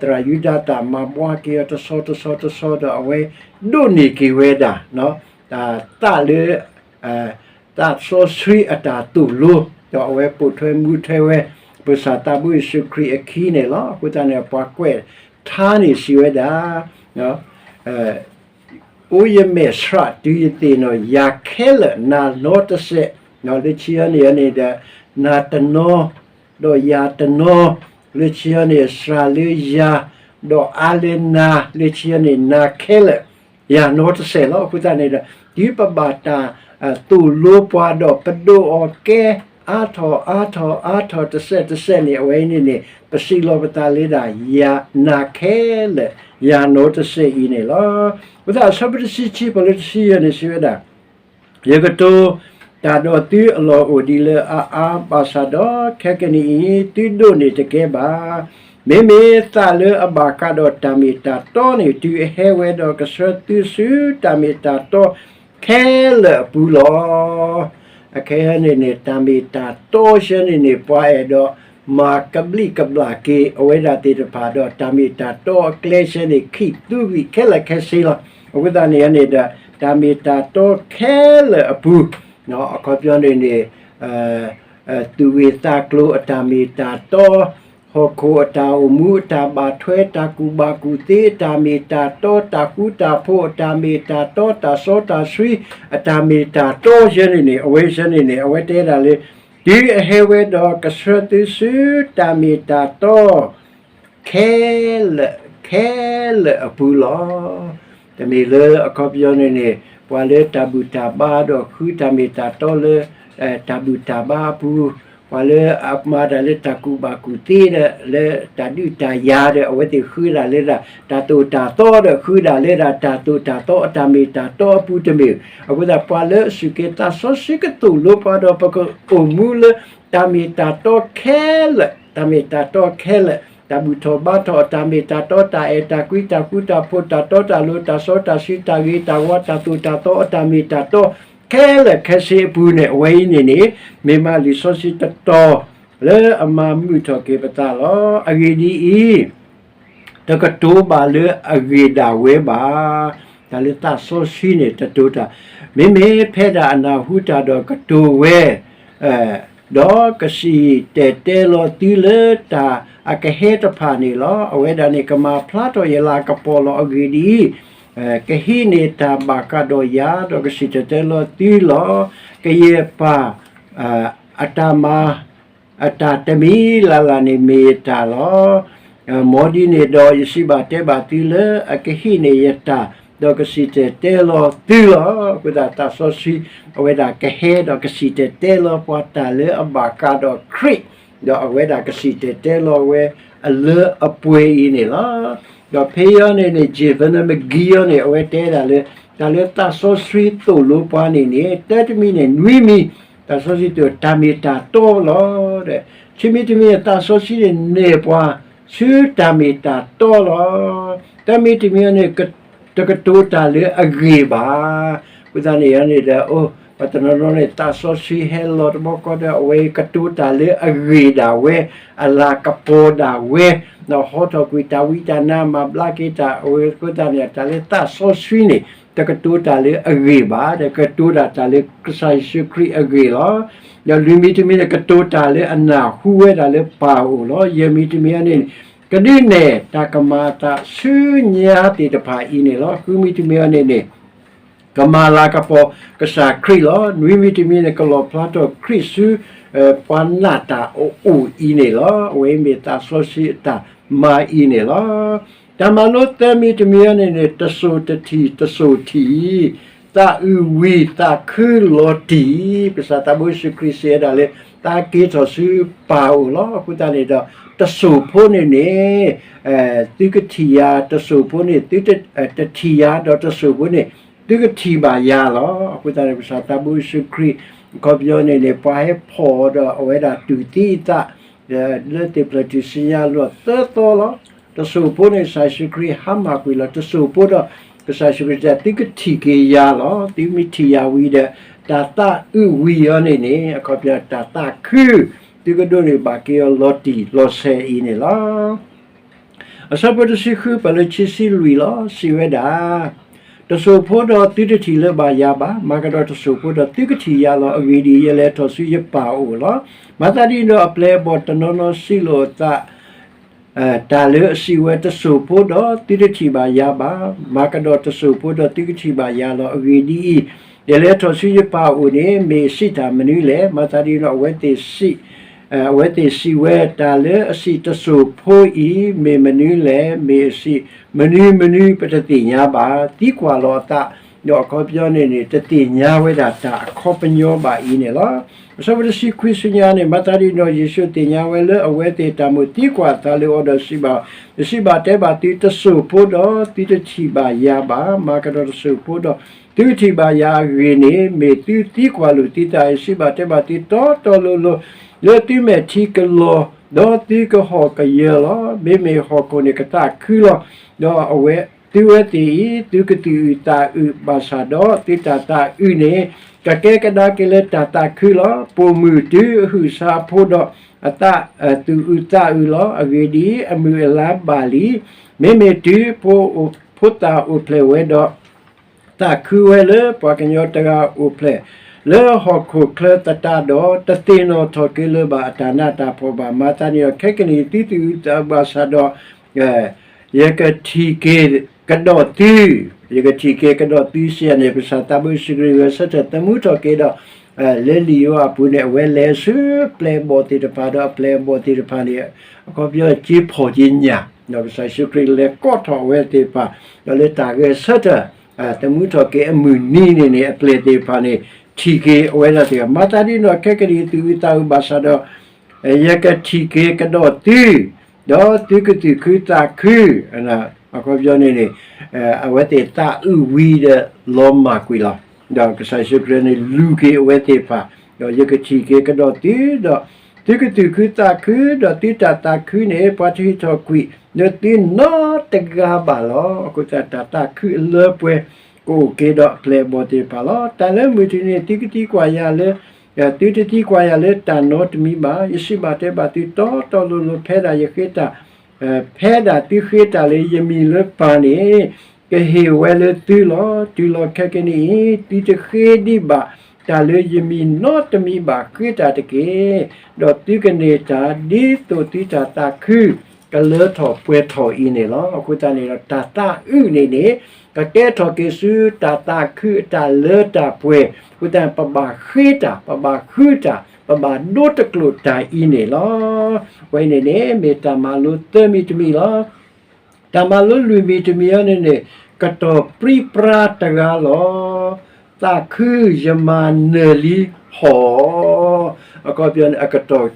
သရၣ်ယူဒၤသၣ်မၤဘှါက့ၤအီၤတဆီတဆီတဆီဒီး အဝဲဒိးန့ၢ်က့ၤဝဲဒၣ် သးလၢ သးစီဆှံအတၢ်သိၣ်လိ, ဒီးအဝဲပိာ်ထွဲမူထွဲဝဲ ပကစၢ်သးဘိယ့ၣ်ၡူးခရံာ်အခံန့ၣ်လီၤ. အဃိသတးန့ၣ် ပှၤကွဲးထါန့ၣ်စံးဝဲဒၣ် အိၣ်ယမဲာ်ဆှးတုၤယသ့ၣ်နီၣ် ယၤခဲလၢာ်နၤနီတစဲး, လၢခံန့ၣ်န့ၣ်ဒီး နၤတနီၤ ဒီးယၤတနီၤ, လၢခံန့ၣ် စှၤလၢယၤ ဒီးအါလၢနၤ, လၢခံန့ၣ် နၤခဲလၢာ် ယၤနီတစဲးလီၤ. အဃိသတးန့ၣ်ဒီး တုၤပဘၣ်တၢ်သိၣ်လိပှၤဒီးပဒိးအီၤကဲ အါထီၣ်အါထီၣ်အါထီၣ်တစဲးတစဲးန့ၣ် အဝဲအံၤန့ၣ်န့ၣ် ပစံးလီၤပသးလၢဒၣ် ယၤနၤခဲလၢာ် ယၤနီတစဲးအံၤန့ၣ်လီၤ. အဃိသတးအဆၢဖိတဆံခံ ပလၢတဆံယဲၢ်န့ၣ်စံးဝဲဒၣ် ယကတိၤတၢ်ဒီးသုအလီၢ်အိၣ်ဒံးလၢအအါဘၣ်ဆၣ်ဒီး ခဲကနံၣ်အံၤ သုဒိးန့ၢ်တကဲဘၣ်. မ့မ့ၢ်သးလၢအဘၣ်ဃးဒီးတၢ်မ့ၢ်တၢ်တီန့ၣ် တုၤအဟဲဝဲဒီးကဆှၢသုဆူတၢ်မ့ၢ်တၢ်တီခဲလၢာ်အပူၤလီၤ. အခဲအံၤန့ၣ်န့ၣ် တၢ်မ့ၢ်တၢ်တီဆဲန့ၣ်န့ၣ် ပှၤအဲၣ်ဒိးမၤကဘျံးကဘျၣ်က့ၤအဝဲဒၣ်သ့ၣ်တဖၣ်ဒီး တၢ်မ့ၢ်တၢ်တီအကျဲဆဲန့ၣ် ခံးသူဂံၢ်ခဲလၢာ်ခဲဆ့လီၤ. အဃိသတးန့ၣ်န့ၣ်ဒီး တၢ်မ့ၢ်တၢ်တီခဲလၢာ်အပူၤ အခီပညီန့ၣ်န့ၣ် သူၣ်ဂ့ၢ်သးကျိၤအတၢ်မ့ၢ်တၢ်တီ, ဟီၣ်ခိၣ်အတၢ်အိၣ်မူအတၢ်ဘၣ်ထွဲ တၢ်ကူၣ်ဘၣ်ကူၣ်သ့အတၢ်မ့ၢ်တၢ်တီ, တၢ်ဃူတၢ်ဖိးအတၢ်မ့ၢ်တၢ်တီ, တၢ်စီတၢ်ဆှံအတၢ်မ့ၢ်တၢ်တီဆဲန့ၣ်န့ၣ် အဝဲဆဲန့ၣ်န့ၣ် အဝဲတဲဒၣ်လၢ တုၤအဟဲဝဲဒီးကဆှၢသုဆူတၢ်မ့ၢ်တၢ်တီ ခဲလၢာ်ခဲလၢာ်အပူၤလီၤ. တမ့ၢ်လၢအခီပညီန့ၣ်န့ၣ် ပှၤလၢတၢ်ဘူၣ်တၢ်ဘါဒီးဃုတၢ်မ့ၢ်တၢ်တီလၢ တၢ်ဘူၣ်တၢ်ဘါအပူၤ, ပှၤလၢအမၤတၢ်လၢတၢ်ကူၣ်ဘၣ်ကူၣ်သ့ဒီး လၢတၢ်ဒုးတၢ်ယၤဒီး အဝဲသ့ၣ်ဃုဒၣ်လၢဒၣ် တၢ်သိၣ်တၢ်သီဒီး ဃုဒၣ်လၢဒၣ်တၢ်သိၣ်တၢ်သီအတၢ်မ့ၢ်တၢ်တီအပူၤတမ့ၢ်. အဃိသတး ပှၤလၢအစူၢ်က့ၤသးစီဆှံကသိၣ်လိပှၤဒီး ပကအိၣ်မူလၢ တၢ်မ့ၢ်တၢ်တီခဲလၢာ်, တၢ်မ့ၢ်တၢ်တီခဲလၢာ်, တၢ်ဘူၣ်ထီၣ်ဘါထီၣ်အတၢ်မ့ၢ်တၢ်တီ, တၢ်အဲၣ်တၢ်ကွံ, တၢ်ဃူတၢ်ဖိး, တၢ်တီတၢ်လိၤ, တၢ်စီတၢ်ဆှံ, တၢ်ဂ့ၤတၢ်ဝါ, တၢ်သိၣ်တၢ်သီအတၢ်မ့ၢ်တၢ်တီ ခဲလၢာ်ခဲဆ့အပူၤန့ၣ် အဝဲအံၤန့ၣ်န့ၣ် မ့ၢ်မးလံာ်စီဆှံတတီၤ လၢအမၤမုာ်ထီၣ်က့ၤပသးလီၤ. အဂ့ၢ်ဒ်အံၤ, တကတိၤဘၣ်လၢအဂ့ၢ်ဒၣ်ဝဲဘၣ်. တၢ်လၢသးစီဆှံန့ၣ် တတိၤတၢ်, မ့မ့ၢ်ဖဲဒၣ်အနၢ်ဟူတၢ်ဒီးကတိၤဝဲ, ဒီးကစံၣ်တဲၤတဲလီၤသုလၢတၢ်အကဟဲတဖၣ်န့ၣ်လီၤ. အဝဲဒၣ်န့ၣ်ကမၤဖျါထီၣ်ယလၤကပီၤလီၤ. အဂ့ၢ်ဒ်အံၤ, ကဟံးန့ၢ်တၢ်ဘၣ်ဃးဒီးယၤ, ဒီးကစံၣ်တဲၤတဲလီၤသုလီၤ. ကယဲၢ်ပၢ် အတၢ်မၤ အတၢ်တမံၤလၢ်လၢ်န့ၣ်မ့ၢ်ယတၢ်လီၤ. မ်ဒ်န့ၣ်ဒီး ယစံးဘၣ်တဲဘၣ်သုလၢအကဟံးန့ၢ်ယတၢ်, ဒီးကစံၣ်တဲၤတဲလီၤသုလီၤ. အဃိသတးသးစီဆှံ အဝဲဒၣ်ကဟဲဒီးကစံၣ်တဲၤတဲလီၤပှၤတၢ်လၢအဘၣ်ဃးဒီးခရံာ်, ဒီးအဝဲဒၣ်ကစံၣ်တဲၤတဲလီၤဝဲအလၢအပှဲၤအံၤန့ၣ်လီၤ. ဒီးဖဲအံၤန့ၣ်န့ၣ် J Vernon McGee အံၤန့ၣ် အဝဲတဲဒၣ်လၢ တၢ်လၢသးစီဆှံသိၣ်လိပှၤန့ၣ်န့ၣ် တၢတမံၤန့ၣ် နွံမံၤ, သးစီဆှံသိၣ်တၢ်မ့ၢ်တၢ်တီလီၤ. ခံမံၤတမံၤန့ၣ် သးစီဆှံန့ၣ်နဲၣ်ပှၤ ဆူတၢ်မ့ၢ်တၢ်တီလီၤ. တၢမံၤတမံၤန့ၣ် တကတိၤတၢ်လၢအဂ့ၢ်ဘၣ်. အဃိသတးန့ၣ်န့ၣ်ဒီး အိၣ် ပှၤတနီၤနီၤန့ၣ် သးစီဆှံဟဲလီၤတဘျီဃီဒီး အဝဲကတိၤတၢ်လၢအဂ့ၢ်ဒၣ်ဝဲ, အလၤကပီၤဒၣ်ဝဲ, ဟီထီၣ်ကွံာ်တၢ်ဝံတၢ်နါ မၤဘျါက့ၤတၢ် အဝဲအဃိသတးန့ၣ် တၢ်လၢသးစီဆှံန့ၣ် တကတိၤတၢ်လၢအဂ့ၢ်ဘၣ်, ဒီးကတိၤတၢ်တၢ်လၢကစၢ်ယ့ၣ်ၡူးခရံာ်အဂ့ၢ်လီၤ. ဒီးလွံၢ်မံၤတမံၤန့ၣ် ကတိၤတၢ်လၢအနၢ်ဟူဝဲဒၣ်လၢပၢ်အအိၣ်လီၤ. ယဲၢ်မံၤတမံၤအံၤန့ၣ် ကဒုးနဲၣ်တၢ်ကမၤအသးဆူညါသ့ၣ်တဖၣ်အံၤန့ၣ်လီၤ. ဃုမံၤတမံၤအံၤန့ၣ်န့ၣ် ကမၤလၤကပီၤကစၢ်ခရံာ်လီၤ. နွံမံၤတမံၤန့ၣ် ကလီၣ်ဖျါထီၣ်ခရံာ်ဆူ ပှၤနာ်တၢ်အအိၣ်အံၤန့ၣ်လီၤ. အဝဲအံၤမ့ၢ်သးစီဆှံအတၢ်မၤအံၤန့ၣ်လီၤ. တၢ်မၤလိသၢမံၤတမံၤအံၤန့ၣ်န့ၣ် တစိၢ်တထံၣ်တစိၢ်ထံၣ် သးအုးဝံၤသးခုလီၤတံၢ်, ကစၢ်သးဘိယ့ၣ်ၡူးခရံာ်စံးဝဲဒၣ်လၢ သးက့ၤထီၣ်ဆူပၢ်အအိၣ်လီၤ. အဃိသတးန့ၣ်ဒီး တစိၢ်ဖိန့ၣ်န့ၣ် သုကထံၣ်ယၤ, တစိၢ်ဖိန့ၣ် သုတထံၣ်ယၤ, ဒီးတစိၢ်ဖိန့ၣ် သုကထံၣ်ဘၣ်ယၤလီၤ. အဃိသတးန့ၣ် ကစၢ်သးဘိယ့ၣ်ၡူးခရံာ် အခီပညီန့ၣ်န့ၣ် ပှၤဟဲဖီၣ်အီၤဒီးအဝဲဒၣ်တူၢ်သံအသး လၢသ့ၣ်ဖျၢၣ်ထူၣ်စုညါအလီၢ်သၢသီလီၤ. တစိၢ်ဖိန့ၣ် ကစၢ်ယ့ၣ်ၡူးခရံာ်ဟါမၢ်ကွံာ်လီၤ. တစိၢ်ဖိဒီး ကစၢ်ယ့ၣ်ၡူးခရံာ်တဲ သုကထံၣ်က့ၤယၤလီၤ. သုမ့ၢ်ထံၣ်ယၤဝံၤဒီး တၢ်သးအုးဝံၤအံၤန့ၣ်န့ၣ် အခီပညီတၢ်သးခု သုကဒိးန့ၢ်ဘၣ်က့ၤအီၤလီၤတံၢ်လီၤဆဲးအံၤန့ၣ်လီၤ. အဆၢဖိတဆံဃု ပာ်လၢခံဆံလွံၢ်လီၤ. စံးဝဲဒၣ်, တစိၢ်ဖိဒီးသုတထံၣ်လၢၤဘၣ်ယၤဘၣ်, မၤကဒီးတစိၢ်ဖိဒီးသုကထံၣ်ယၤလီၤ. အဂ့ၢ်ဒ်အံၤ, ယလဲၤထီၣ်ဆူယပၢ်အအိၣ်လီၤ. မၤသးဒ်န့ၣ်ဒီး အပျဲၢ်အဘီၣ်တနီၤနီၤစံးလိာ်အသး တၢ်လၢအစံးဝဲ တစိၢ်ဖိဒီးသုတထံၣ်ဘၣ်ယၤဘၣ်, မၤကဒီးတစိၢ်ဖိဒီးသုကထံၣ်ဘၣ်ယၤလီၤ. အဂ့ၢ်ဒ်အံၤ, ယလဲၤထီၣ်ဆူယပၢ်အအိၣ်န့ၣ် မ့ၢ်စံးတၢ်မနုၤလဲၣ်. မၤသးဒ်န့ၣ်ဒီး အဝဲသ့ၣ်စံး အဝဲသ့ၣ်စံးဝဲ တၢ်လၢအစံးတစိၢ်ဖိအံၤ မ့ၢ်မနုၤလဲၣ်. မ့ၢ်အစံးမနုၤမနုၤ ပတသ့ၣ်ညါဘၣ်. သံကွၢ်လီၤအသး ဒီးအခီပညီန့ၣ်န့ၣ် တသ့ၣ်ညါဝဲဒၣ်တၢ်အခီပညီဘၣ်အံၤန့ၣ်လီၤ. အဆၢဖိတဆံခွံဆူညါန့ၣ် မၤသးဒ်န့ၣ်ဒီး ယ့ၣ်ၡူးသ့ၣ်ညါဝဲလၢအဝဲသ့ၣ်တၢ်မိၣ် သံကွၢ်အသးလၢအီၤဒီးစံးဘၣ်, ယစံးဘၣ်တဲဘၣ်သု တစိၢ်ဖိဒီးသုတထံၣ်ဘၣ်ယၤဘၣ်, မၤကဒီးတစိၢ်ဖိဒီးသုကထံၣ်ဘၣ်ယၤအဂ့ၢ်န့ၣ် မ့ၢ်သုသံကွၢ်လိာ်သုသး. ယစံးဘၣ်တဲဘၣ်သုတီတီလိၤလိၤ လၢသုမဲာ်ထံကလီၤ ဒီးသုကဟီၣ်ကယၢၤလီၤ. မ့မ့ၢ်ဟီၣ်ခိၣ်န့ၣ်ကသးခုလီၤ. ဒီးအဝဲ သုဝဲသ့ၣ်အံၤ သုကသူၣ်အုးသးအုးဘၣ်ဆၣ်ဒီး သုတၢ်သးအုးန့ၣ် ကကဲကဒါက့ၤလၢတၢ်သးခုလီၤ. ပိာ်မုၣ်တုၤအဟုၣ်ဆါအဖိဒီး အသး သူၣ်အုးသးအုးလီၤ. အဂ့ၢ်ဒ်အံၤ, အမုၢ်အလါဘၣ်လံ. မ့မ့ၢ်တုၤ ဖိသၣ်အိၣ်ဖျဲၣ်ဝဲဒီး သးခုဝဲလၢပှၤကညီတဂၤအိၣ်ဖျဲၣ် လၢဟီၣ်ခိၣ်ချၢသတးဒီး တသ့ၣ်နီၣ်ထီၣ်က့ၤလၢၤဘၣ် အတၢ်နးတၢ်ဖှီၣ်ဘၣ်. မၤသးဒ်န့ၣ်ဒီး ခဲကနံၣ်အံၤ သုသူၣ်အုးသးအုးဘၣ်ဆၣ်ဒီး ယကထံၣ်က့ၤကဒီးသု, ယကထံၣ်က့ၤကဒီးသုစံးန့ၣ် ကစၢ်သးဘိယ့ၣ်ၡူးခရံာ်ဂဲၤဆၢထၢၣ်သမူထီၣ်က့ၤဒီး လၢလံာ်ယိၤဟၣ်အပူၤန့ၣ် အဝဲလဲၤဆူပျဲၢ်အဘီၣ်သ့ၣ်တဖၣ်ဒီး အပျဲၢ်အဘီၣ်သ့ၣ်တဖၣ်န့ၣ် အခီပညီက့ၤဖီၣ်က့ၤညၣ်, ဒီးကစၢ်ယ့ၣ်ၡူးခရံာ်လဲၤကိးထီၣ်အဝဲသ့ၣ်တဖၣ် ဒီးလၢတၢ်ဂဲၤဆၢထၢၣ် သမူထီၣ်က့ၤအမုၢ်နံၤန့ၣ်န့ၣ် အပျဲၢ်သ့ၣ်တဖၣ်န့ၣ် ထံၣ်က့ၤအဝဲဒၣ်သ့ၣ်တဖၣ်. မၤသးဒ်န့ၣ်ဒီး ခဲကနံၣ်အံၤ သူၣ်အုးသးအုးဘၣ်ဆၣ်ဒီး ယကထံၣ်က့ၤကဒီးသု, ဒီးသုကသူၣ်ခုသးခု, အခီပညီန့ၣ်န့ၣ် အဝဲသ့ၣ်သးအုးဝံၤဒီးလီၤမၢ်ကွံာ်လီၤ. ဒီးကစၢ်ယ့ၣ်ၡူးခရံာ်န့ၣ် လူၤက့ၤအဝဲသ့ၣ်တဖၣ်, ဒီးယကထံၣ်က့ၤကဒီးသု, ဒီးသုကသူၣ်ခုသးခု, ဒီးသုတၢ်သးခုန့ၣ် ပှၤတဟံးထီၣ်ကွံာ်လၢသုနီတဂၤဘၣ်လီၤ. အဃိသတး တၢ်သးခုအလၢပှဲၤ ကအိၣ်က့ၤဒီးအပျဲၢ်အဘီၣ်သ့ၣ်တဖၣ်လီၤ. တၢ်လၢမုၢ်တနံၤန့ၣ် သုကသံကွၢ်ယၤလၢ သုတသံကွၢ်ယၤလၢတၢ်နီတမံၤဘၣ်. ယစံးဘၣ်တဲဘၣ်သုတီတီလိၤလိၤ ဖဲဒၣ်ယဃ့တၢ်, ဖဲဒၣ်သုဃ့တၢ်လၢယမံၤလၢပၢ်န့ၣ် ကဟ့ၣ်ဝဲလၢသုလီၤ. တုၤလီၤခဲကနံၣ်အံၤ သုတဃ့ဒံးဘၣ်တၢ်လၢယမံၤနီတမံၤဘၣ်. ဃ့တၢ်တက့ၢ်. ဒီးသုကန့ၢ်တၢ် ဒ်သိးသုတၢ်သးခုကလၢထီၣ်ပှဲၤထီၣ်အံၤန့ၣ်လီၤ. အဃိသတးန့ၣ်ဒီး တၢ်သးအုးန့ၣ်န့ၣ် ကကဲထီၣ်က့ၤဆူတၢ်သးခုအတၢ်လၢတၢ်ပှဲၤ. အဃိသတးန့ၣ် ပဘၣ်ဃ့တၢ်, ပဘၣ်ဃုတၢ်, ပဘၣ်ဒိတကျိာ်တၢ်အံၤန့ၣ်လီၤ. အဝဲအံၤန့ၣ်န့ၣ် မ့ၢ်တၢ်မၤလိသၢမံၤတမံၤလီၤ. တၢ်မၤလိလွံၢ်မံၤတမံၤအံၤန့ၣ်န့ၣ် ကတီၢ်ပြံပြါတဂၤလီၤ. သးခုယမၤနၢၤလံဟီၣ် အခီပညီန့ၣ် အကတီၢ်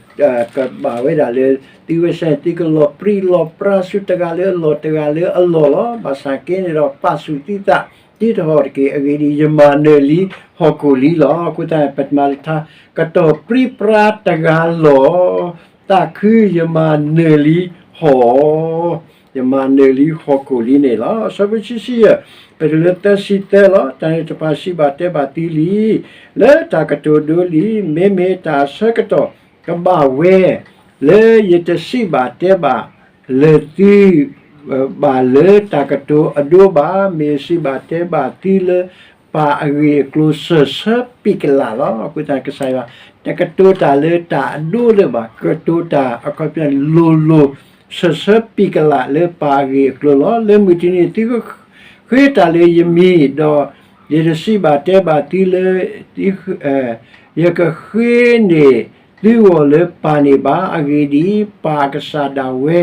ကဘၣ်ဝဲဒၣ်လၢ သုဝဲစဲန့ၣ် သုကလီၤပြံလီၤပြါဆူတဂၤလၢအလီၢ် တဂၤလၢအလီၢ်လီၤ. ဘၣ်ဆၣ်က့န့ၣ်ဒီး ပာ်ဆူၣ်သုသး ဒ်တဟီၣ်တက့ၢ်. အဂ့ၢ်ဒ်အံၤ, ယမၤနၢၤလံဟီၣ်ခိၣ်လံလီၤ. အဃိသတး ပတမၤလၢထါ ကတီၢ်ပြံပြါတဂၤလီၤ. သးခုယမၤနၢၤလံဟီၣ် ယမၤနၢၤလံဟီၣ်ခိၣ်လံန့ၣ်လီၤ. အဆၢဖိဆံဆံယဲၢ်, ပတုၤလၢသၢဆံသၢလီၤ. တၢ်န့ၣ်တဖၣ်စံးဘၣ်တဲဘၣ်သုလံ, လၢတၢ်ကတိၤဒိလံ, မ့မ့ၢ်တၢ်အဆၢကတီၢ်ကဘၣ်ဝဲ လၢယတစံးဘၣ်တဲဘၣ်လၢသု ဘၣ်လၢတၢ်ကတိၤအဒိဘၣ်, မ့ၢ်စံးဘၣ်တဲဘၣ်သုလၢ ပၢ်အဂ့ၢ်အကျိၤစၢၢ်ဆၢပံာ်ကလးလီၤ. အဃိသတး ကစၢ်ယွၤ တကတိၤတၢ်လၢတၢ်အဒိလၢၤဘၣ်, ကတိၤတၢ်အခီပညီလိၤလိၤ စၢၢ်ဆၢပံာ်ကလးလၢပၢ်အဂ့ၢ်အကျိၤလီၤ. လၢမုၢ်တနံၤ သုကဃ့တၢ်လၢယမံၤ, ဒီးယတစံးဘၣ်တဲဘၣ်သုလၢ ယကဃ့န့ၢ်သုဂီၢ်လၢပၢ်န့ၣ်ဘၣ်. အဂ့ၢ်ဒ်အံၤ, ပၢ်အကစၢ်ဒၣ်ဝဲ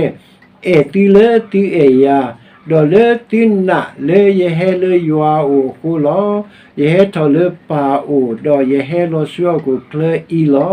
အဲၣ်သုလၢသုအဲၣ်ယၤ, ဒီးလၢသုနာ်လၢယဟဲလၢယွၤအအိၣ်အဃိလီၤ. ယဟဲထီၣ်လၢပၢ်အအိၣ်, ဒီးယဟဲလီၤဆူဟီၣ်ခိၣ်ချၢအံၤလီၤ.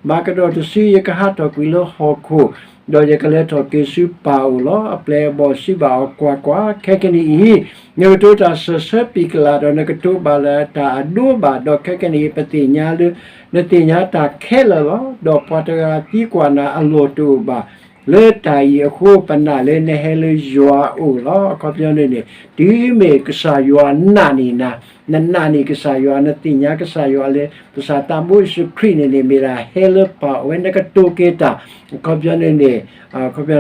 မၤကဒီးတစု ယကဟးထီၣ်ကွံာ်လၢဟီၣ်ခိၣ်, ဒီးယကလဲၤထီၣ်က့ၤဆူပၢ်အအိၣ်လီၤ. အပျဲၢ်အဘီၣ်စံးဘၣ်အီၤ, ကွၢ်ကွၢ်, ခဲကနံၣ်အံၤ နကတိၤတၢ်စၢၢ်ဆၢပံာ်ကလး, ဒီးနကတိၤဘၣ်လၢတၢ်အဒိဘၣ်, ဒီးခဲကနံၣ်အံၤ ပသ့ၣ်ညါလၢ နသ့ၣ်ညါတၢ်ခဲလၢာ်လီၤ. ဒီးပှၤတဂၤသံကွၢ်နၤအလီၢ်တအိၣ်ဘၣ် လၢတၢ်အံၤအဃိ ပနာ်လၢနဟဲလၢယွၤအအိၣ်လီၤ. အခီပညီန့ၣ်န့ၣ် တုၤမ့ၢ်ကစၢ်ယွၤနာ်န့ၢ်နၤ, နနာ်န့ၢ်ကစၢ်ယွၤ, နသ့ၣ်ညါကစၢ်ယွၤလၢ ကစၢ်သးဘိယ့ၣ်ၡူးခရံာ်န့ၣ်န့ၣ် မ့ၢ်ဒၣ်ဟဲလၢပၢ်အအိၣ်ဝဲ နကတိၤက့ၤတၢ်, အခီပညီန့ၣ်န့ၣ် အခီပညီ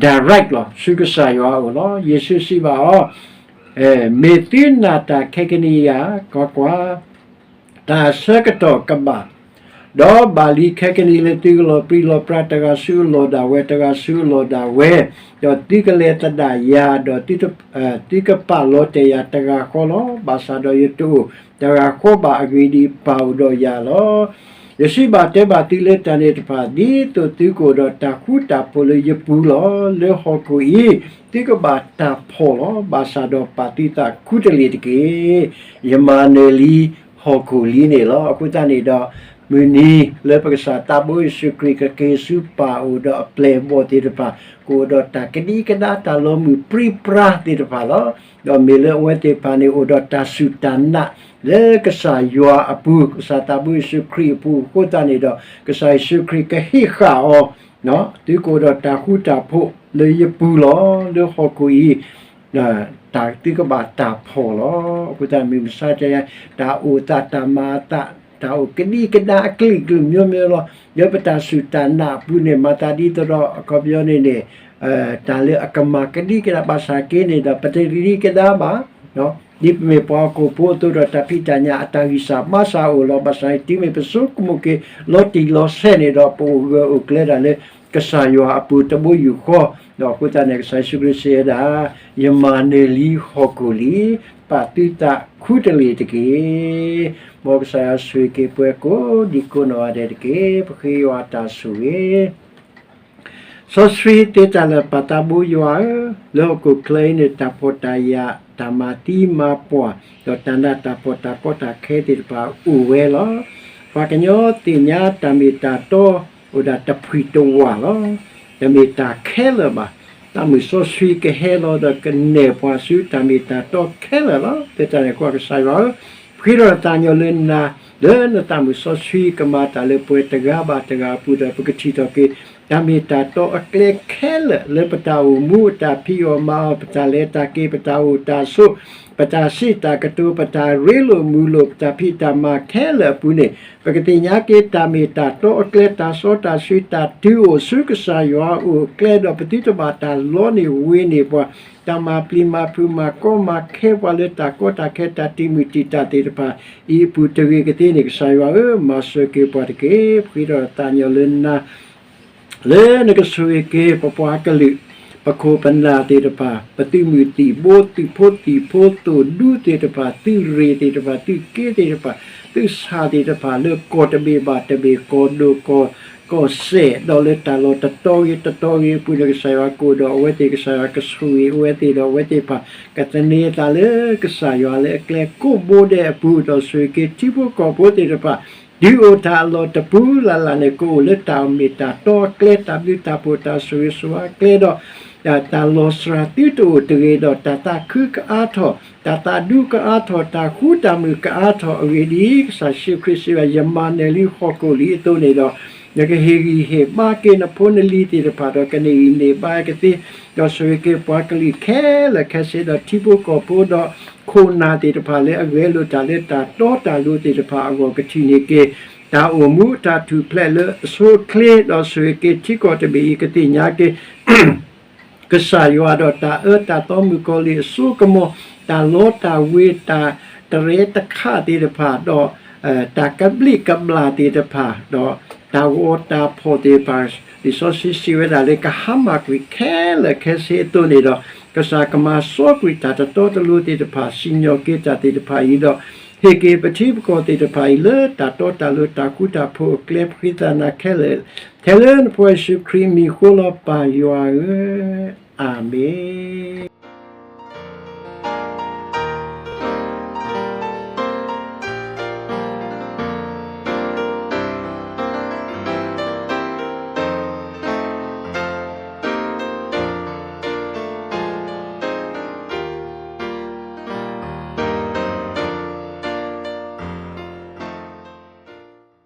direct လီၤ ဆူကစၢ်ယွၤအအိၣ်လီၤ. ယ့ၣ်ၡူးစံးဘၣ်အီၤ, မ့ၢ်သုနာ်တၢ်ခဲကနံၣ်အံၤဧါ, ကွၢ်ကွၢ် တၢ်အဆၢကတီၢ်ကဘၣ်, ဒီးဘၣ်လံခဲကနံၣ်လၢသုကလီၤပြံလီၤပြါ တဂၤဆူအလီၢ်ဒၣ်ဝဲ တဂၤဆူအလီၢ်ဒၣ်ဝဲ, ဒီးသုကလဲၤသဒၣ်ယၤ, ဒီးသုကပာ်လီၤတဲာ်ယၤတဂၤဃီလီၤ. ဘၣ်ဆၣ်ဒီးယတအိၣ်တဂၤဃီဘၣ်, အဂ့ၢ်ဒ်အံၤ, ပၢ်အိၣ်ဒီးယၤလီၤ. ယစံးဘၣ်တဲဘၣ်သုလၢတၢ်န့ၣ်တဖၣ်, ဒ်သိးသုကအိၣ်ဒီးတၢ်ဃူတၢ်ဖိးလၢယပူၤလီၤ. လၢဟီၣ်ခိၣ်အံၤ သုကဘၣ်တၢ်ဖှီၣ်လီၤ. ဘၣ်ဆၣ်ဒီးပာ်သုသးခူတလ့ၢ်တက့ၢ်. ယမၤနၢၤလံဟီၣ်ခိၣ်လံန့ၣ်လီၤ. အဃိသတးန့ၣ်ဒီး မုၢ်နံၤလၢပကစၢ်သးဘိယ့ၣ်ၡူးခရံာ် ကက့ၤဆူပၢ်အအိၣ်ဒီးအပျဲၢ်အဘီၣ်သ့ၣ်တဖၣ် ကအိၣ်ဒီးတၢ်ကဒံကဒါ တၢ်လီၤမုၢ်ပြံပြါသ့ၣ်တဖၣ်လီၤ. ဒီးမ့ၢ်လၢအဝဲသ့ၣ်တဖၣ်န့ၣ် အိၣ်ဒီးတၢ်စူၢ်တၢ်နာ်လၢကစၢ်ယွၤအပူၤ, ကစၢ်သးဘိယ့ၣ်ၡူးခရံာ်အပူၤအဃိသတးန့ၣ်ဒီး ကစၢ်ယ့ၣ်ၡူးခရံာ်ကဟ့ၣ်ဃာ်အီၤ, သုကအိၣ်ဒီးတၢ်ဃူတၢ်ဖိးလၢယပူၤလီၤ. လၢဟီၣ်ခိၣ်အံၤ တၢ်သုကဘၣ်တၢ်ဖှီၣ်လီၤ. အဃိသတး မုၢ်မဆါတနံၤ တၢ်အိၣ်သးတၢ်မၤအသး တၢ်အိၣ်ကဒံကဒါအကလုာ်ကလုာ် မျိုးမျိုးလီၤ. လၢပတၢ်စူၢ်တၢ်နာ်အပူၤန့ၣ် မၤသးဒ်သိးဒီး အခီပညီန့ၣ်န့ၣ် တၢ်လၢအကမၤကဒံကဒါ ဘၣ်ဆၣ်က့န့ၣ်ဒီး ပတကဒံကဒါဘၣ်. ဒ်ပမ့ၢ်ပှၤဟီၣ်ခိၣ်ဖိအသိးဒီး တၢ်ဖံးတၢ်ညၣ်အတၢ်ဂံၢ်စၢ်ဘါစၢ်အိၣ်လီၤ. ဘၣ်ဆၣ်န့ၣ် တုၤမ့ၢ်ပဆိကမိၣ်က့ၤလီၤတံၢ်လီၤဆဲးန့ၣ်ဒီး ပအိၣ်ဂၢၢ်အိၣ်ကျၢၤဒၣ်လၢ ကစၢ်ယွၤအပူၤတဘိယူၢ်ဃီ, ဒီးအဃိသတးန့ၣ် ကစၢ်ယ့ၣ်ၡူးခရံာ်စံးဝဲဒၣ်, ယမၤနၢၤလံဟီၣ်ခိၣ်လံ, ပာ်သုသးခူတလ့ၢ်တက့ၢ်. မ်ကစၢ်ယွၤဆိၣ်ဂ့ၤက့ၤပှၤကိးဒံကိးနီၢ်ဂၤဒဲးတက့ၢ်. ပဃ့ယွၤတၢ်ဆိၣ်ဂ့ၤ စီဆှံသ့တၢ်လၢာ် ပၢ်သးဘိယွၤဧၢ, လၢဟီၣ်ခိၣ်ချၢအံၤန့ၣ် တၢ်ဖှီၣ်တၢ်ယာ် တၢ်မၤသံမၤပှၢ် ဒီးတၢ်နးတၢ်ဖှီၣ်တၢ်ကီတၢ်ခဲသ့ၣ်တဖၣ်အိၣ်ဝဲလီၤ. ပှၤကညီသ့ၣ်ညါတၢ်မ့ၢ်တၢ်တီ အိၣ်ဒၣ်တဖှံးတဝၢ်လီၤ. တမ့ၢ်တၢ်ခဲလၢာ်ဘၣ်. သးမုၢ်စီဆှံကဟဲလီၤဒီး ကနဲၣ်ပှၤဆူတၢ်မ့ၢ်တၢ်တီခဲလၢာ်လီၤ. သတးန့ၣ် ကွၢ်ကစၢ်ယွၤဧၢ, ပဃ့ထီၣ်သးညီလၢနၤ လၢနသးမုၣ်စီဆှံကမၤတၢ်လၢပှဲၤတဂၤဘၣ်တဂၤအပူၤဒီး ပကထံၣ်ထီၣ်က့ၤ တၢ်မ့ၢ်တၢ်တီအကျဲခဲလၢာ်လၢပတၢ်အိၣ်မူ ပတၢ်ဖံးအီၣ်မၤအီၣ် ပတၢ်လဲၤတၢ်က့ၤ ပတၢ်အိၣ်တၢ်ဆိး ပတၢ်စံးတၢ်ကတိၤ ပတၢ်ရ့လိာ်မုာ်လိာ် ပတၢ်ဖံးတၢ်မၤခဲလၢာ်အပူၤန့ၣ် ပကသ့ၣ်ညါက့ၤတၢ်မ့ၢ်တၢ်တီအကျဲ တၢ်စီတၢ်ဆှံ တၢ်တုၤအိၣ်ဆူကစၢ်ယွၤအအိၣ်အကျဲဒီး ပသုတဘၣ်တၢ်လီန့ၢ်ဝ့န့ၢ်ပှၤ တၢ်မၤပျံၤမၤဖုးမၤကီမၤခဲပှၤလၢတၢ်ကီတၢ်ခဲ တၢ်တံာ်မုၢ်တံာ်တာ်သ့ၣ်တဖၣ်အံၤအပူၤတဂ့ၤကသ့န့ၣ် ကစၢ်ယွၤဧၢ မၤစၢၤက့ၤပှၤတက့ၢ်. ပဃ့ဒီးသးညီလၢနၤ လၢနကဆိၣ်ဂ့ၤက့ၤပပှၤကလုာ် ပခိၣ်ပနၢ်သ့ၣ်တဖၣ် ပသုးမုၢ်သံၣ်ဘိ သုးဖိသံၣ်ဖိ သိၣ်ဒူသ့ၣ်တဖၣ် သုးရ့ၣ်သ့ၣ်တဖၣ် သုးက့သ့ၣ်တဖၣ် သုးဆၣ်သ့ၣ်တဖၣ် လၢကီၢ်တဘ့ၣ်ဘၣ်တဘ့ၣ် ကီၢ်ဒိၣ်ကီၢ် ကီၢ်စဲၣ် ဒီးလၢတၢ်လီၢ်တတီၤဂ့ၤတတီၤဂ့ၤအပူၤန့ၣ် ကစၢ်ယွၤကအိၣ်ဒီးအဝဲသ့ၣ် ကစၢ်ယွၤကဆိၣ်ဂ့ၤအဝဲသ့ၣ်ဒီးအဝဲသ့ၣ်တဖၣ် ကသန့ၤအသးလၢကစၢ်ယွၤလၢအကျဲကိးဘိဒဲးအပူၤ ဒီးဆိၣ်ဂ့ၤက့ၤထံဖိကီၢ်ဖိသ့ၣ်တဖၣ် ဒုးအိၣ်တၢ်အလီၢ်တပူၤလၢ်လၢ်န့ၣ် ကအိၣ်လၢတၢ်မ့ၢ်တၢ်တီအကျဲ တၢ်ဘျုးတၢ်ဖှိၣ်တၢ်ဆိၣ်ဂ့ၤဆိၣ်ဝါအကျဲဒီး တၢ်လီၤစှၤသုတအိၣ်တဂ့ၤဒီး တၢ်သးခုကအါထီၣ် တၢ်သးဒူကအါထီၣ် တၢ်ဃူတၢ်မုာ်ကအါထီၣ်အဂ့ၢ်ဒ်အံၤ ကစၢ်ယ့ၣ်ၡူးခရံာ်စံးဘၣ် ယမၤနၢၤလံဟီၣ်ခိၣ်လံအသိးန့ၣ်ဒီး နကဟ့ၣ်ဂံၢ်ဟ့ၣ်ဘါက့ၤနဖိနလံၤသ့ၣ်တဖၣ်ဒီး ကန့ၢ်ဂံၢ်န့ၢ်ဘါကသ့ ဒီးဆိၣ်ဂ့ၤက့ၤပှၤကလုာ်ခဲလၢာ်ခဲဆ့ဒီး ထံဖိကီၢ်ဖိဒီး ခိၣ်နၢ်သ့ၣ်တဖၣ်လၢအဂဲၤလိာ်တၢ်လၢတၢ်တီတၢ်လိၤသ့ၣ်တဖၣ်အဂီၢ် ကထံၣ်န့ၢ်က့ၤ တၢ်အိၣ်မူတၢ်ထူၣ်ဖျဲးလၢအဆိအချ့ ဒီးဆိၣ်ဂ့ၤက့ၤထံကီၢ်တဘ့ၣ်အံၤ ကသ့ၣ်ညါက့ၤ ကစၢ်ယွၤဒီးတၢ်အၢတၢ်သီမုၣ်ကီၤလံၢ်အစိကမီၤ တၢ်လီတၢ်ဝ့ၤ တၢ်တရဲတခးသ့ၣ်တဖၣ် ဒီး တၢ်ကဘျံးကဘျၣ်သ့ၣ်တဖၣ် ဒီးတၢ်ဂီၤတၢ်ဖီၣ်သ့ၣ်တဖၣ် လံာ်စီဆှံစံးဝဲဒၣ်လၢကဟါမၢ်ကွံာ်ခဲလၢာ်ခဲဆ့အသိးန့ၣ်ဒီး ကစၢ်ကမၤစီကွံာ်တၢ်တတီတလိၤသ့ၣ်တဖၣ် စံၣ်ညီၣ်က့ၤတၢ်သ့ၣ်တဖၣ်အံၤဒီး ဟ့ၣ်က့ၤပထံပကီၢ်သ့ၣ်တဖၣ်အံၤလၢတၢ်တီတၢ်လိၤ တၢ်ဃူတၢ်ဖိးအကျဲ ပဃ့သးနၤခဲလၢာ် ထဲလၢနဖိယ့ၣ်ၡူးခရံာ်မံၤဃိလီၤ ပၢ်ယွၤဧၢ, အၤမ့ၣ်.